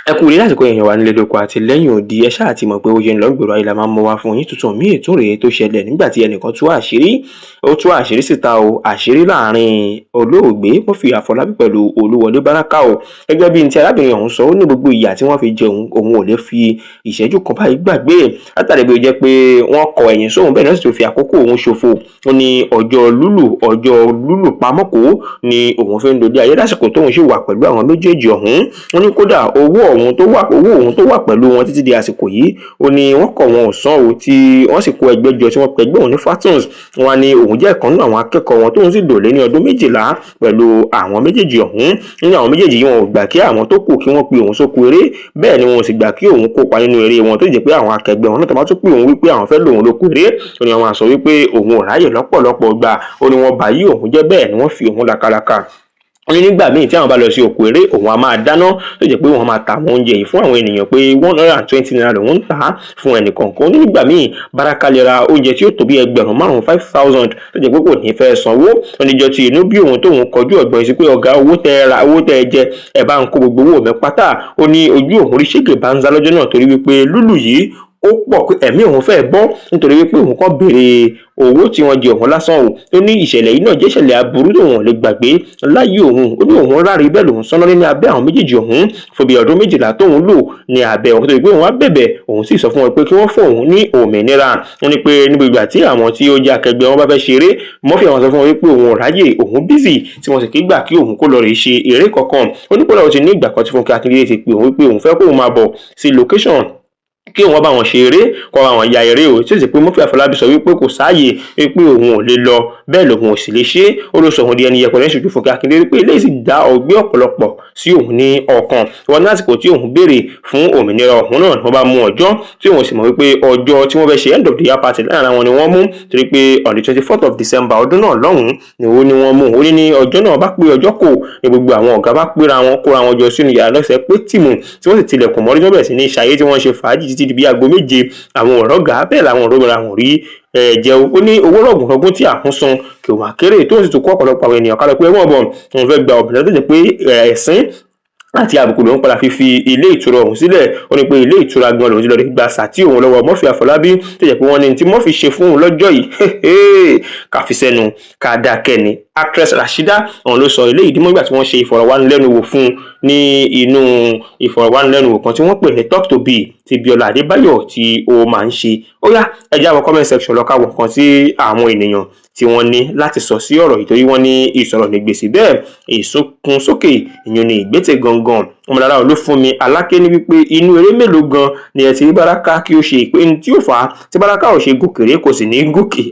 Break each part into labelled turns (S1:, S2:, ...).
S1: Ẹ kú ilé lásìkò èèyàn wa nílé lóko àti lẹ́yìn odi. Ẹ ṣáà ti mọ̀ pé ó ṣe ń lọ gbòòrò ayé la máa ń mú wá fún yín. Tuntun míì tún rèé tó ṣẹlẹ̀ nígbà tí ẹnìkan tú àṣírí, ó tú àṣírí síta o, àṣírí láàrin olóògbé Murphy Àfọlábí pẹ̀lú Olúwọlé Báràkà o. Gẹ́gẹ́ bí ti arábìnrin ọ̀hún sọ, ó ní gbogbo ìyà tí wọ́n fi jẹ òun, òun ò lè fi ìṣẹ́jú kan báyìí gbàgbé, látàrí bí ó jẹ́ pé wọ́n kọ ẹ̀yìn sóun, bẹ́ẹ̀ náà sì tún fi àkókò òun ṣòfò. Ó ní ọjọ́ lúlù, ọjọ́ lúlù pamọ́kò ni òun fi ń lòdì ayé lásìkò tóun sì wà pẹ̀lú àwọn méjèèjì ọ̀hún. Ó ní kódà owó òun tó wà pẹ̀lú wọn títí di àsìkò yìí, ó ní wọ́n kọ̀, wọn ò san o, tí wọ́n sì kó ẹgbẹ́ jọ tí wọ́n pẹ̀gbẹ́ òun ní Fatons. Wọn ní òun jẹ́ ìkan nínú àwọn akẹ́kọ̀ọ́ wọn, tóun sì lò lé ní ọdún 12 pẹ̀lú àwọn méjèèjì ọ̀hún. Nínú àwọn méjèèjì yìí, wọn ò gbà kí àwọn tó kù kí wọ́n pe òun sóko eré, bẹ́ẹ̀ ni wọn ò sì gbà kí òun kópa nínú eré wọn, tó jẹ́ pé àwọn akẹgbẹ́ wọn náà tó bá tún pè òun wípé àwọn fẹ́ lòun lóko eré, ó ní àwọn àsọ wípé òun ò ráyè lọ́pọ̀lọpọ̀ gbà. Ó ní wọ́n bá yí òun jẹ́, bẹ́ẹ̀ ni wọ́n fi òun làkàlàkà. Wọ́n ní nígbà míì tí àwọn bá lọ sí oko eré, òun á máa dáná, tó jẹ́ pé wọ́n máa ta àwọn oúnjẹ yìí fún àwọn ènìyàn pé ₦120 lòun ń tà á fún ẹnì kọ̀ọ̀kan. Ní nígbà míì, Báràkà lè ra oúnjẹ tí ó tó bí 5,000, 5,000, tó jẹ́ pé kò ní fẹ́ sanwó. Oníjọ́ tí inú bí òun tóun kọjú ọ̀gbọ́n sí pé, "Ọ̀gá, owó tẹ ra, owó tẹ jẹ, ẹ bá ń kó gbogbo owó mi pátá." Ó ní ojú òun rí ṣége bá ń zá lọ́jọ́ náà, torí wípé lúlù yìí ó pọ̀ pé ẹ̀mí òun fẹ́ bọ́, nítorí wípé òun kàn béèrè owó tí wọ́n jẹ òun lásán o. Ó ní ìṣẹ̀lẹ̀ yìí náà jẹ́ ìṣẹ̀lẹ̀ aburú tóun ò lè gbàgbé láyé òun. Ó ní òun ráre, bẹ́ẹ̀ lòun sọ́nà ní abẹ́ àwọn méjèèjì ọ̀hún fún bí ọdún 12 tóun lò ní abẹ́ wọn, tó di pé òun á bẹ̀bẹ̀, òun sì sọ fún wọn pé kí wọ́n fún òun ní òmìnira. Wọ́n ní pé níbi ìgbà tí àwọn tí ó jẹ́ akẹgbẹ́ wọn bá fẹ́ ṣeré, Murphy àwọn sọ fún wọn wípé òun ò ráyè, òun busy, tí wọ́n sì kí gbà kí òun kó lọ rèé ṣe eré kankan. Ó ní kódà ó ti ní ìgbà kan tí Fúnkẹ́ Akíndélé ti pè òun wípé òun fẹ́ kóun máa bọ̀ sí location kí òun bá wọn ṣe eré, kó bá wọn ya eré o, tí ó sì pé Murphy Àfọlábí sọ wípé kò sáàyè, wípé òun ò lè lọ, bẹ́ẹ̀ lòun ò sì lè ṣe é. Ó ló sọ òun di ẹni yẹpẹrẹ ṣojú Fúnkẹ́ Akíndélé, pé eléyìí sì dá ọgbẹ́ ọ̀pọ̀lọpọ̀ sí òun ní ọkàn wọn. Ní àsìkò tí òun béèrè fún òmìnira ọ̀hún náà, wọ́n bá mú ọjọ́ tí òun sì mọ̀ wípé ọjọ́ tí wọ́n fẹ́ ṣe end of the year party láàrin àwọn ni wọ́n mú, torí pé on the 24th of December ọdún náà lọ́hùn-ún ni ó ní wọ́n mú. Ó ní ní ọjọ́ náà bá pé ọjọ́ kò ní gbogbo àwọn ọ̀gá bá péra wọn, kóra wọn jọ sínú yàrá lọ́sẹ̀ pé tìmù, tí wọ́n sì tilẹ̀kùn mọ́rí, tí wọ́n bẹ̀rẹ̀ sí ní ṣayé, tí wọ́n ṣe fàájì títí di bí aago 7. Àwọn ọ̀rọ̀ gà bẹ́ẹ̀ làwọn ọ̀rọ̀ mìíràn àwọn rí ẹ̀jẹ̀. Ó ní owó rọ̀gùnrọ̀gùn tí àkún san kò wá kéré, tó sì tún kó ọ̀pọ̀lọpọ̀ àwọn ènìyàn kálọ̀ pé wọ́n bọ̀, wọn fẹ́ gba òmìnira, tó jẹ́ pé ẹ̀sín àti àbùkù lòun padà fi fi ilé ìtura ọ̀hún sílẹ̀. Ó ní pé ilé ìtura gan lòun ti lọ rí gba sàtí òun lọ́wọ́ Murphy Àfọlábí, tó jẹ́ pé wọ́n ní tí Murphy ṣe fún òun lọ́jọ́ yìí, ká fi sẹ́nu ká dákẹ́ ni. Actress Rashida òun ló sọ eléyìí dímọ̀ nígbà tí wọ́n ṣe ìfọ̀rọ̀wánilẹ́nuwò fún un ní inú ìfọ̀rọ̀wánilẹ́nuwò kan tí wọ́n pè ní Talk to B ti Bíọ́lá Adébáyọ̀ tí ó máa ń ṣe. Ó yá, ẹ jẹ́ àwọn comment section lọ káwọn kan tí àwọn ènìyàn tí wọ́n ní láti sọ sí ọ̀rọ̀ yìí, torí wọ́n ní ìsọ̀rọ̀ ní gbèsè, bẹ́ẹ̀ ìsunkún sókè ìyún ní ìgbésẹ̀ gangan. Ọmọlára Olúfúnmi Aláké ní wípé inú eré mélòó gan ni ẹ ti rí Báràkà kí ó ṣe ìpè tí ó fà á tí Báràkà ò ṣe gòkèrè, kò sì ní gòkè.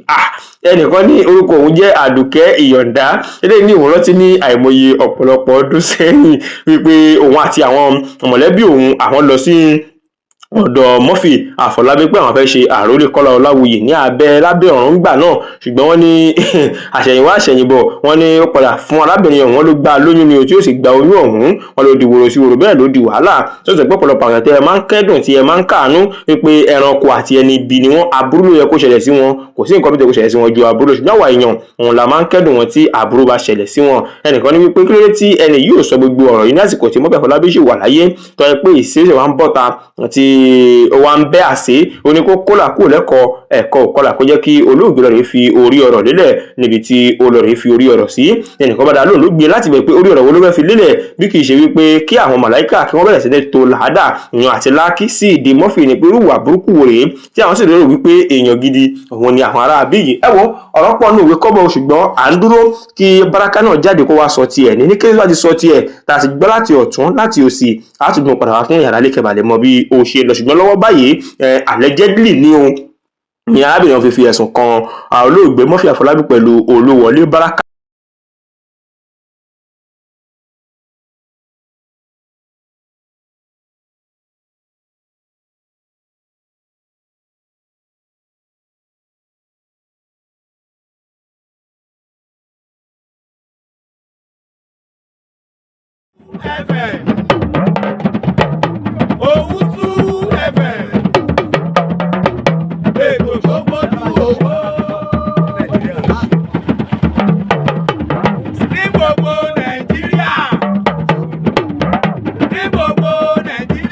S1: Ẹnìkan ní orúkọ òun jẹ́ Àdùkẹ́ Ìyọ̀ǹda, eléyìí ní òun rántí ní àìmọye ọ̀pọ̀lọpọ̀ ọdún sẹ́yìn wípé òun àti àwọn mọ̀lẹ́bí òun, àwọn lọ sí ọ̀dọ̀ Murphy Àfọlábí pé àwọn fẹ́ ṣe àròlé Kọ́lá Ọláwuyì ní abẹ́ lábẹ́ ọ̀run gbà náà. Ṣùgbọ́n wọ́n ní àṣẹ̀yìnwá àṣẹ̀yìnbọ̀, wọ́n ní ó padà fún arábìnrin ọ̀hún ló gbá lóyún ni o, tí ó sì gba oyún ọ̀hún. Wọ́n ló di wòrò sí wòrò, bẹ́ẹ̀ ló di wàhálà, tó sì pé ọ̀pọ̀lọpọ̀ àwọn tẹ́ ẹ máa ń kẹ́dùn, tí ẹ máa ń káàánú wípé ẹranko àti ẹni ibi ni wọ́n, aburú ló yẹ kó ṣẹlẹ̀ sí wọn, kò sí nǹkan bí tó kó ṣẹlẹ̀ sí wọn ju aburú, ṣùgbọ́n àwa èèyàn òun la máa ń kẹ́dùn wọn tí aburú bá ṣẹlẹ̀ sí wọn. Ẹnìkan ní wípé kí ló dé tí ẹni yóò sọ gbogbo ọ̀rọ̀ yìí ní àsìkò tí Murphy Àfọlábí ṣì wà láyé, tó yẹ pé ìṣesẹ̀ wa ń bọ̀ta tí ó wá ń bẹ́ àṣẹ. Ó ní kó kólà kúrò lẹ́kọ̀ọ́ ẹ̀kọ́ òkọlà, kó jẹ́ kí olóògbé lọ́ọ́ rè fi orí ọ̀rọ̀ lélẹ̀ níbi tí ó lọ́ọ́ rè fi orí ọ̀rọ̀ sí. Ẹnìkan bá dá lóhùn ló gbé láti bẹ̀ pé orí ọ̀rọ̀ wo ló fẹ́ fi lélẹ̀, bí kì í ṣe wípé kí àwọn màláìkà kí wọ́n bẹ̀rẹ̀ sí ní to làádà ìyàn àti láàkí sí ìdí Murphy, ní pé irú ìwà burúkú wo rèé tí àwọn sì lérò wípé èèyàn gidi òun ni àwọn ará bí yìí. Ẹ wo, ọ̀rọ̀ pọ̀ nù ìwé kọ́bọ̀, ṣùgbọ́n à ń dúró kí Báràkà náà jáde kó wá sọ tiẹ̀ ní kéde láti sọ tiẹ̀ tá a sì gbọ́ láti ọ̀tún láti òsì, á tún gbọ́n padà wá fún yàrá lẹ́kẹ̀ẹ́ balẹ̀ mọ́ bí ó ṣe lọ. Ṣùgbọ́n lọ́wọ́ báyìí, allegedly ní o ní arábìnrin fi fi ẹ̀sùn kan olóògbé Murphy Àfọlábí pẹ̀lú Olúwọlé Báràkà.
S2: FM. Owutu FM. Ètò tó gbójú owó. Ní gbogbo Nàìjíríà. Ní gbogbo Nàìjíríà.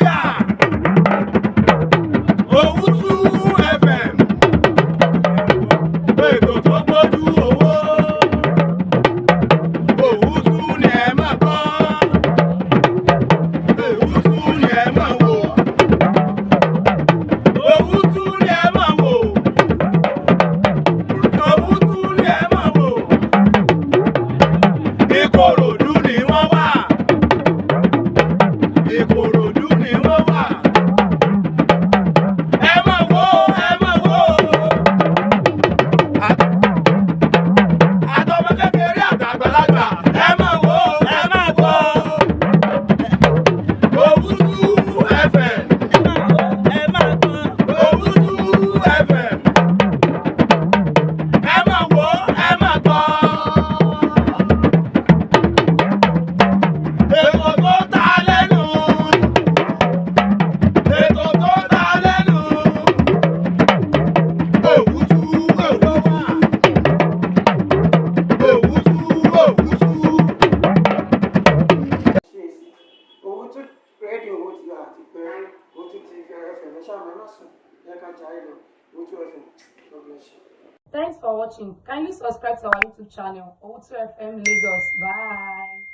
S2: Ìkòròdú ni wọ́n wà. Ẹ máa wo, ẹ máa wo. Àtọmọ kékeré àtàgbàlagbà, ẹ máa wo, ẹ máa wo. Òwútú FM. Òwútú FM. Ẹ máa wo, ẹ máa gbọ́. Ètò tó ta lẹ́nu. Ètò tó ta lẹ́nu. Òwútú òwútú. Òwútú òwútú.
S3: Ṣe sí Owutu rédíò, owó ti àti pé Owutu TV FM. Ẹ ṣáà máa má sùn, ẹ ká jayé lọ. Owutu FM, God bless you.
S4: Thanks for watching. Kindly subscribe to our YouTube channel, Owutu FM Lagos. Bye.